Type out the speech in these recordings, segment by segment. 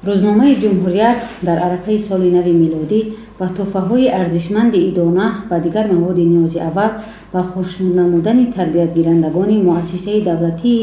Рӯзномаи Ҷумҳурият дар арафаи соли нави милодӣ ба тӯҳфаҳои арзишманди идона ва дигар маводи ниёзи аввал ба хушнуд намудани тарбиятгирандагони муассисаи давлатии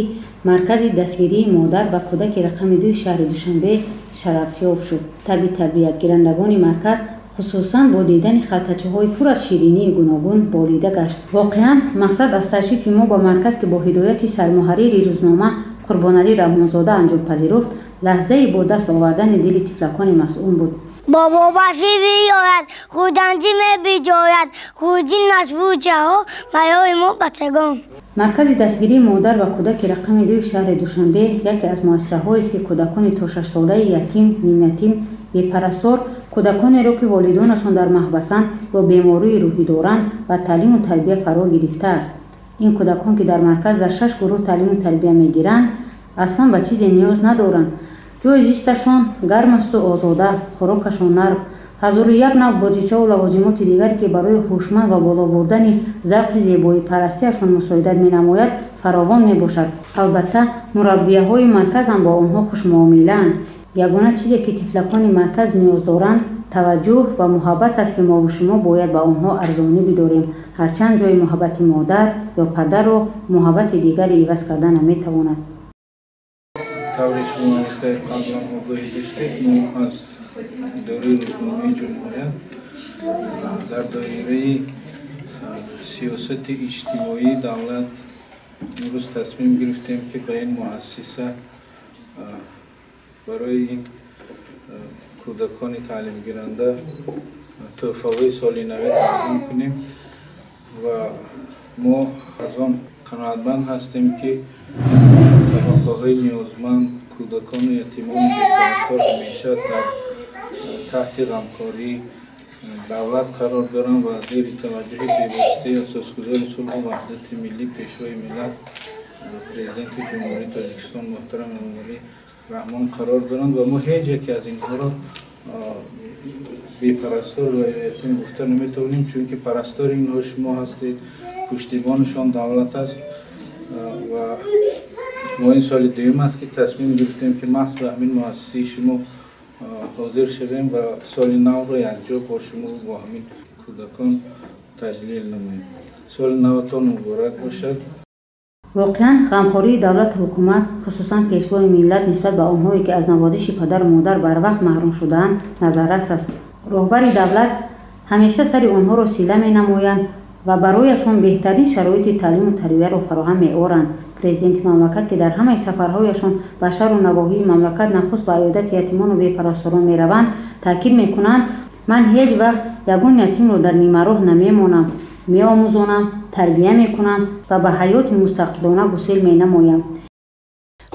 Маркази дастгирии модар ва кӯдаки рақами 2 шаҳри Душанбе шарафёб шуд. Табъи тарбиятгирандагони марказ хусусан бо дидани халтачаҳои пур аз ширинии гуногун болида гашт. Воқеан, мақсад аз ташрифи мо ба марказ, ки бо ҳидояти сармуҳаррири рӯзнома Қурбоналӣ Раҳмонзода анҷом пазируфт, лаҳзаи бо даст овардани дили тифлакони масъум буд. Бобо барфӣ биёрад, хӯданҷӣ мебиҷорад, хӯҷин аз бучаҳо барои мо бачагон. Маркази дастгирии модар ва кӯдаки рақами 2 шаҳри Душанбе яке аз муассисаҳоест, ки кӯдакони то 6-солаи ятим, нимятим, бепарастор, кӯдаконеро, ки волидонашон дар маҳбасанд ё бемории рӯҳӣ доранд, ба таълиму тарбия фаро гирифтааст. Ин кӯдакон, ки дар марказ дар 6 гурӯҳ таълиму тарбия мегиранд, аслан ба чизе ниёз надоранд. Ҷои зисташон гарм асту озода, хӯрокашон нарм, 1001 нав бозичаву лавозимоти дигаре, ки барои ҳушманд ва боло бурдани завқи зебоипарастиашон мусоидат менамояд, фаровон мебошад. Албатта, мураббияҳои марказам бо онҳо хушмуомилаанд. Ягона чизе, ки тифлакони марказ ниёз доранд, таваҷҷӯҳ ва муҳаббат аст, ки мову шумо бояд ба онҳо арзонӣ бидорем. Ҳарчанд ҷои муҳаббати модар ё падарро муҳаббати дигаре иваз карда наметавонад. Тавре шумо қаблан огоҳӣ доштед, мо аз идораи рӯзномаи Ҷумҳурият дар доираи сиёсати иҷтимоии давлат имрӯз тасмим гирифтем, ки ба ин муассиса барои ин кӯдакони таълимгиранда тӯҳфаҳои соли навӣ тақдим кунем ва мо аз он қаноатманд ҳастем, ки табақаҳои ниёзманд, кӯдакону ятимони бепарастор ҳамеша дар таҳти ғамхории давлат қарор доранд ва зери таваҷҷӯҳи бевоситаи асосгузори сулҳу ваҳдати миллӣ, Пешвои миллат, Президенти Ҷумҳурии Тоҷикистон муҳтарам Эмомалӣ Раҳмон қарор доранд ва мо ҳеҷ яке аз инҳоро бепарастор ва ятим гуфта наметавонем, чунки парастори инҳо шумо ҳастед, пуштибонашон давлат аст ва мо ин соли дуюм аст, ки тасмим гирифтем, ки маҳз ба ҳамин муассисаи шумо ҳозир шавем ва соли навро якҷо бо шумо, бо ҳамин кӯдакон таҷлил намоем. Соли наватон муборак бошад. Воқеан, ғамхории давлату ҳукумат, хусусан Пешвои миллат, нисбат ба онҳое, ки аз навозиши падару модар барвақт маҳрум шудаанд, назаррас аст. Роҳбари давлат ҳамеша сари онҳоро сила менамоянд ва барояшон беҳтарин шароити таълиму тарбияро фароҳам меоранд. Президенти мамлакат, ки дар ҳамаи сафарҳояшон ба шаҳру навоҳии мамлакат нахуст ба аёдати ятимону бепарасторон мераванд, таъкид мекунанд: ман ҳеҷ вақт ягон ятимро дар нимароҳ намемонам, меомӯзонам, тарбия мекунам ва ба ҳаёти мустақилона гусел менамоям.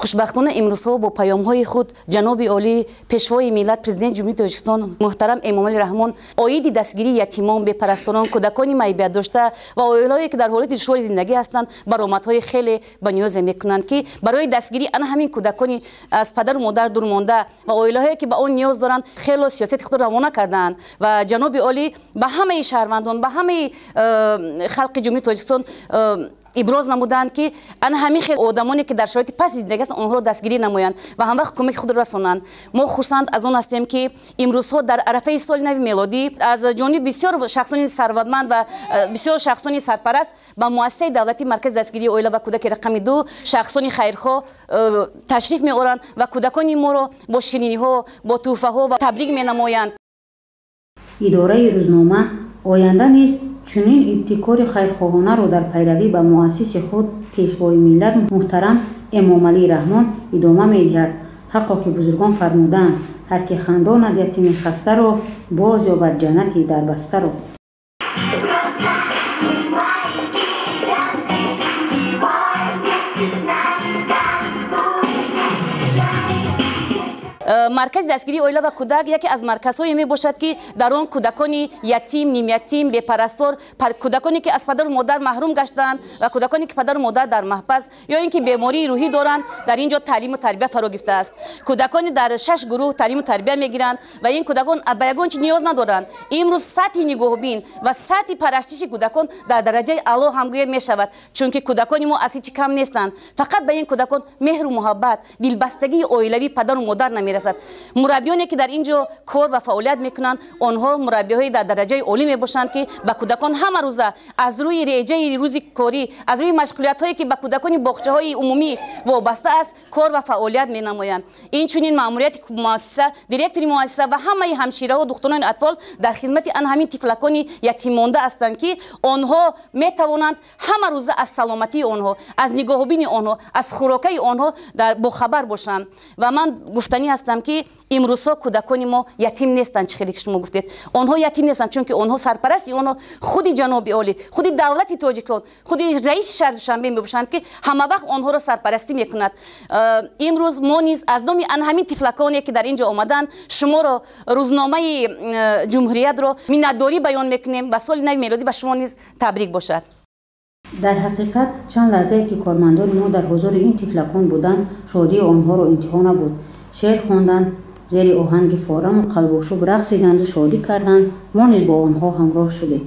Хушбахтона, имрӯзҳо бо паёмҳои худ ҷаноби олӣ, Пешвои миллат, Президенти Ҷумҳурии Тоҷикистон муҳтарам Эмомалӣ Раҳмон оиди дастгирии ятимон, бепарасторон, кӯдакони маъюбият дошта ва оилаҳое, ки дар ҳолати душвори зиндагӣ ҳастанд, баромадҳои хеле ба ниёзе мекунанд, ки барои дастгирии ана ҳамин кӯдакони аз падару модар дурмонда ва оилаҳое, ки ба он ниёз доранд, хело сиёсати худро равона кардаанд. Ва ҷаноби олӣ ба ҳамаи шаҳрвандон, ба ҳамаи халқи Ҷумҳурии Тоҷикистон иброз намуданд, ки ана ҳамин хел одамоне, ки дар шароити пасти зиндагӣ ҳастанд, онҳоро дастгирӣ намоянд ва ҳамвақт кӯмаки худро расонанд. Мо хурсанд аз он ҳастем, ки имрӯзҳо дар арафаи соли нави мелодӣ аз ҷониби бисёр шахсони сарватманд ва бисёр шахсони сарпараст ба муассисаи давлатии Маркази дастгирии оила ва кӯдаки рақами 2 шахсони хайрхоҳ ташриф меоранд ва кӯдакони моро бо шириниҳо, бо тӯҳфаҳо ва табрик менамоянд. Идораи рӯзнома оянда низ чунин ибтикори хайрхоҳонаро дар пайравӣ ба муассиси худ, Пешвои миллат муҳтарам Эмомалӣ Раҳмон, идома медиҳад. Ҳаққо, ки бузургон фармудаанд: ҳар ки хандонад ятими хастаро, боз ёбад ҷаннати дарбастаро. Маркази дастгирии оила ва кӯдак яке аз марказҳое мебошад, ки дар он кӯдакони ятим, нимятим, бепарастор, кӯдаконе, ки аз падару модар маҳрум гаштаанд ва кӯдаконе, ки падару модар дар маҳбас ё ин ки бемории рӯҳӣ доранд, дар ин ҷо таълиму тарбия фаро гирифтааст. Кӯдакони дар 6 гурӯҳ таълиму тарбия мегиранд ва ин кӯдакон ба ягон чиз ниёз надоранд. Имрӯз сатҳи нигоҳубин ва сатҳи парастиши кӯдакон дар дараҷаи аъло ҳамгӯя мешавад, чунки кӯдакони мо аз ҳеҷ кам нестанд. Фақат ба ин кӯдакон меҳру муҳаббат, дилбастагии оилавии падару модар намерасад. Мураббиёне ки дар ин ҷо кор ва фаъолият мекунанд, онҳо мураббиҳои дар дараҷаи олӣ мебошанд, ки ба кӯдакон ҳама рӯза аз рӯи реҷаи рӯзи корӣ, аз рӯи машғулиятҳое ки ба кӯдакони боғчаҳои умумӣ вобаста аст, кор ва фаъолият менамоянд. Инчунин маъмурияти муассиса, директори муассиса ва ҳамаи ҳамшираҳо, духтурони атфол дар хизмати ан ҳамин тифлакони ятиммонда ҳастанд, ки онҳо метавонанд ҳама рӯза аз саломатии онҳо, аз нигоҳубини онҳо, аз хӯрокаи онҳо бохабар бошанд. Ва ман гуфтанӣ ҳастам, ки имрӯзҳо кӯдакони мо ятим нестанд. Чӣ хеле ки шумо гуфтед, онҳо ятим нестанд, чунки онҳо сарпарасти онҳо худи ҷаноби олӣ, худи давлати Тоҷикистон, худи раиси шаҳри Душанбе мебошанд, ки ҳама вақт онҳоро сарпарастӣ мекунад. Имрӯз мо низ аз номи ан ҳамин тифлаконе ки дар ин ҷо омаданд, шуморо, рӯзномаи Ҷумҳуриятро миннатдорӣ баён мекунем ва соли нави мелодӣ ба шумо низ табрик бошад. Дар ҳақиқат, чанд лаҳзае ки кормандони мо дар ҳузури ин тифлакон буданд, шодии онҳоро интиҳо набуд. Шеър хонданд, зери оҳанги фораму қалбошӯб рақсиданду шодӣ карданд. Мо низ бо онҳо ҳамроҳ шудем.